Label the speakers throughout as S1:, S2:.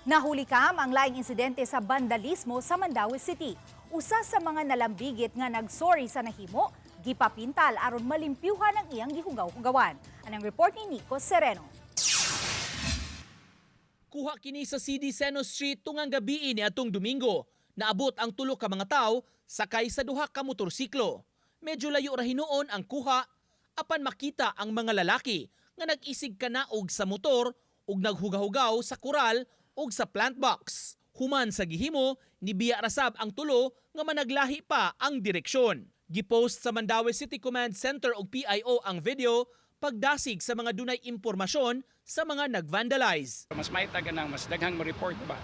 S1: Nahuli kam ang laing insidente sa bandalismo sa Mandaue City. Usa sa mga nalambigit nga nagsorry sa nahimo, gipapintal aron malimpyuhan ang iyang gihugaw-hugawan. Anang report ni Nico Sereno.
S2: Kuha kini sa CD Seno Street tungang gabi ni atong Domingo. Naabot ang tulo ka mga tawo sakay sa duha ka motorsiklo. Medyo layo ra hinuon ang kuha apan makita ang mga lalaki nga nag-isig kanaog sa motor ug naghugahugaw sa kural ug sa plant box. Human sa gihimo, nibiya rasab ang tulo nga managlahi pa ang direksyon. Gipost sa Mandaue City Command Center ug PIO ang video pagdasig sa mga dunay impormasyon sa mga nag-vandalize.
S3: Mas may taga nang mas daghang mo report ba.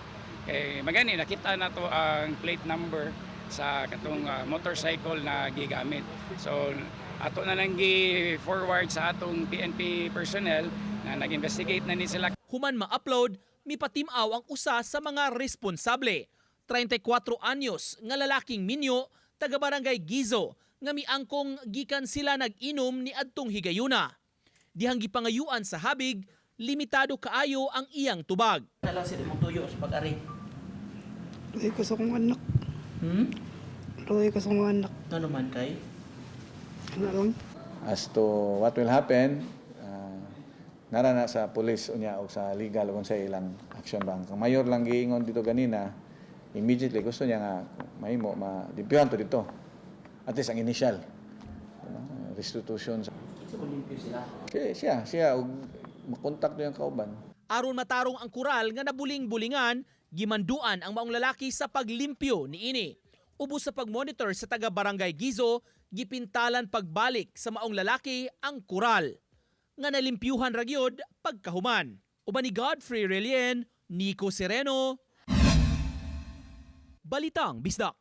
S3: Kay magani nakita na to ang plate number sa katong motorcycle na gigamit. So ato na lang gi forward sa atong PNP personnel na nag-investigate na ni sila.
S2: Human ma-upload, mipatimaw ang usa sa mga responsable. 34 anyos nga lalaking minyo taga Barangay Gizo nga miangkong gikan sila nag-inom ni adtong higayuna. Dihang gipangayuan sa habig, limitado kaayo ang iyang tubag.
S4: Na lang sila mong tuyo sa pag-ari.
S5: Luoy ko sa akong anak. Luoy ko sa akong anak.
S4: Ano man kay?
S5: Ano lang.
S6: As to what will happen, nara na sa police unya o sa legal kung sa ilang action ba. Ang mayor lang giingon dito ganina, immediately gusto niya nga mahimo malimpyuhan to dito. At least ang initial. Diba? Restitution.
S4: Kinsa mo limpyo sila?
S6: Kaya siya, siya og makontak yung kauban.
S2: Aron matarong ang kural nga nabuling-bulingan, gimanduan ang maong lalaki sa paglimpyo niini. Ubos sa pagmonitor sa taga Barangay Gizo, gipintalan pagbalik sa maong lalaki ang kural. Nga nalimpyuhan ra gyud pagkahuman. Uban ni Godfrey Relien, Nico Sereno, Balitang Bisdak.